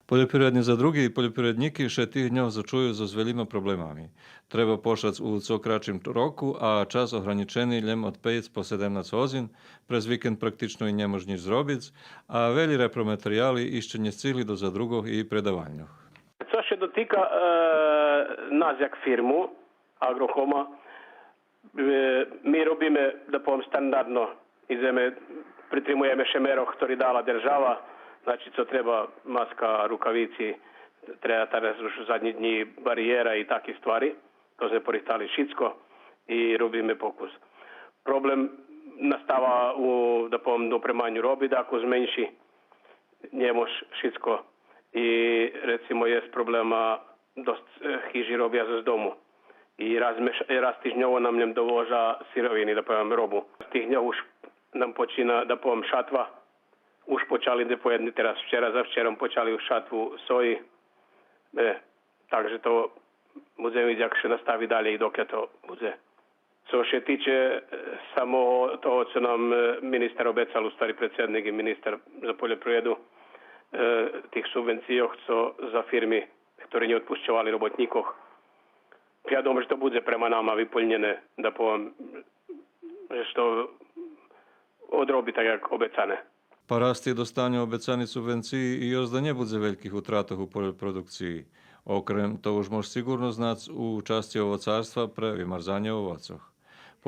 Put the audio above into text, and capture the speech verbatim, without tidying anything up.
Польопривредни задруґи и польопривреднїки ше тих дньох зочую зоз велїма проблемами. Треба пошац у цо кратшим року, а час огранїчени лєм од пейц по седемнац годзин, през викенд практично и нє мож нїч зробиц, а велї репроматерияли ище нє сцигли до задруґох и предавальньох. Цо ше дотика, е, нас як фирму Агрохома, е, ми робиме, да повем, стандардно, идземе, притримуєме ше мерох хтори дала держава, значи, цо треба, маска, рукавици, треба тераз уж заднї днї бариєра и таки ствари, то зме порихтали шицко и робиме покус. Проблем настава у, да повем, допреманю роби, да, ако зменши, нє мож шицко. И, рецимо, єст проблема, досц, е, хижи робя зоз дому. И раз меш-, раз тижньово нам лєм довожа сировини, да повем, робу. З тих дньох уж нам почина, да повем, шатва. Уж почали, да повем, тераз вчера, завчером почали уж шатву сої. Е, так же то будземе видзиц як ше настави далєй и докля то будзе. Цо ше тиче, е, самого того цо нам, е, министер обецал, у ствари предсєднїк и министер за польопривреду, е, тих субвенцийох цо за фирми, хтори нє одпущовали роботнїкох, я думам же то будзе према нама виполнєне, да повем, же то одроби так як обецане. Парасти достаню обецани субвенциї и озда нє будзе вельких утратох у польопродукциї. Окрем, то уж мож сиґурно знац, у часци овоцарства пре вимарзанє овоцох.